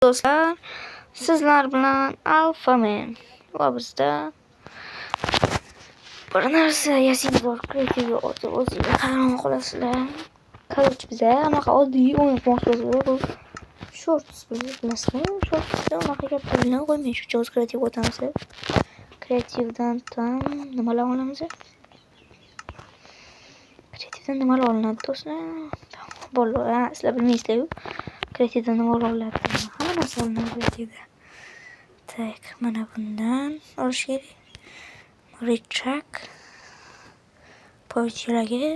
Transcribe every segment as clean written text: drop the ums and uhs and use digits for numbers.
Do'stlar, sizlar bilan Alphaman va bizda bir narsa yasaymiz bor, kreativga o'tib o'zinglar hayron qolasizlar. Короче, biza anaqa oddiy o'yin qilmoqchi bo'lsak, bu shorts bilasizlar, shortsda unaqa katta o'yinlar qo'ymay, shuncha o'zi kreativga o'tamiz. Kreativdan tam nimalar olamiz? Kreativdan nimalar olinadi, do'stlar? Bolalar, sizlar bilmaysizlar-ku. Kreativdan nimalar olinadi? Hamma narsa olinadi kreativda. Так, mana bundan olish kerak. Рычаг, poychalagi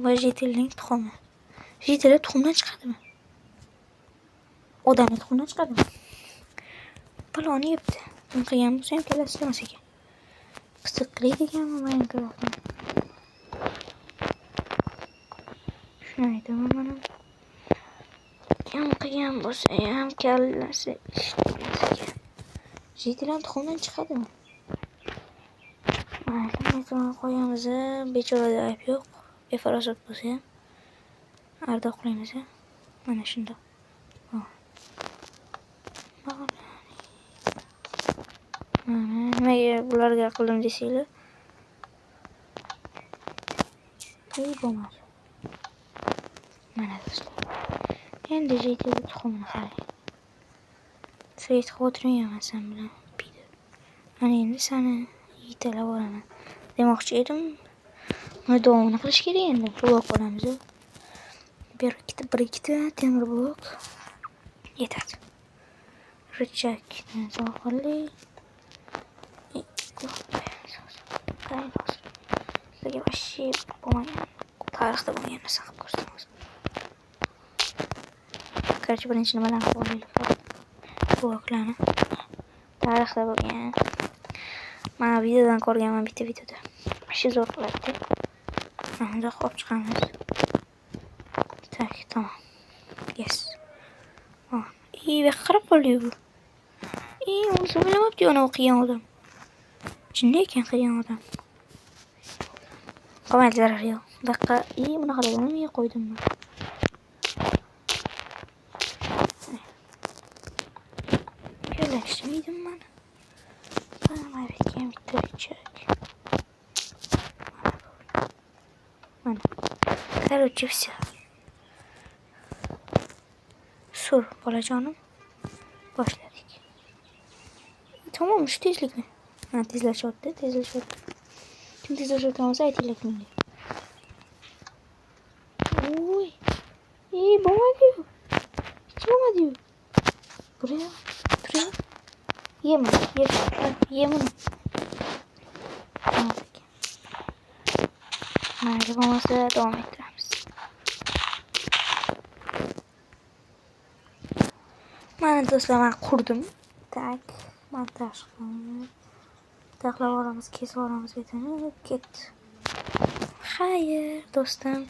va житель ning tuxumi. Житель lar tuxumdan chiqadimi? Odamning tuxumidan chiqadimi? Paloni yebdi. Kim qilgan bo'lsa ham kallasi ishlamas ekan. Qiziqli deganmi Minecraftni? Shuni aytaman mana. Kim qilgan bo'lsa ham kallasi ishlamas ekan. Житель ham tuxumdan chiqadimi? Mayli, buni qo'yamiz. Bechorada ayb yo'q. Befarosat bo'lsa ham ardoqlaymiz. Mana shundoq. Mana nimaga bularga qildim desanglar. Ey, bo'lmadi. Mana do'stlar. Endi житель tuxumini qarang. Свет qilib o'tirmayapman sen bilan. Mana endi seni yetalab boraman. Demoqchi edim. Buni davomini qilish kerak endi. Blok olamiz. Bir ikkita, bir ikkita temir blok yetadi. Рычаг ni so'g'irlik. Qarang hozir. Sizlarga вообще bo'lmagan, tarixda bo'lmagan narsa qilib ko'rsataman. Короче, birinchi nimalarni qilib olaylik. Bloklarni. Tarixda bo'lgan. Mana videodan ko'rganman, bitta videoda. Вообще zo'r qiladi. Mana bundoq olib chiqamiz. Так, tamom. Yes. Ey, bu yoqqa qarab qoldi bu. Ey, o'zi o'ylamabdi anavi qilgan odam. Jinni ekan qilgan odam. Qolmaydi, zarari yo'q. Bu yoqqa, ey, bunaqalarni nimaga qo'ydim man? Kalla ishlamaydim man. Mana bu yerga ham bitta рычаг. Mana. Короче, всё. Sur, bolajonim. Boshladik. Tamom, shu tezlikmi? Ha, tezlashyapti, tezlashyapti. Kim tezlashayotgan bo'lsa aytinglar menga. Uy. Ey, bo'lmadi-yu. Hech bo'lmadi-yu. Buraya, buraya. Ye buni, ye, ye buni. Mayli, bo'lmasa davom ettiramiz. Mana do'stlar, men qurdim. Так, montaj qilamiz. Taxlab olamiz, kesib olamiz betini. Ketdi. Xayr, do'stim.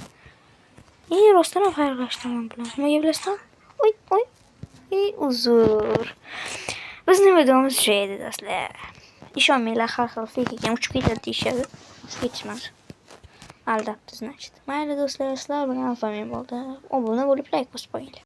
Ey, rostdan ham xayrlashdim men bilan. Nimaga bilasizmi? Oy, oy. Ey, uzr. Bizning videomiz shu edi, do'stlar. Ishonmanglar, har xil fake ekan, uchib ketadi deyishadi. Uchib ketishmadi. Aldabdi, значит. Mayli do'stlar, sizlar bilan Alphaman bo'ldi. Obuna bo'lib, like bosib qo'yinglar.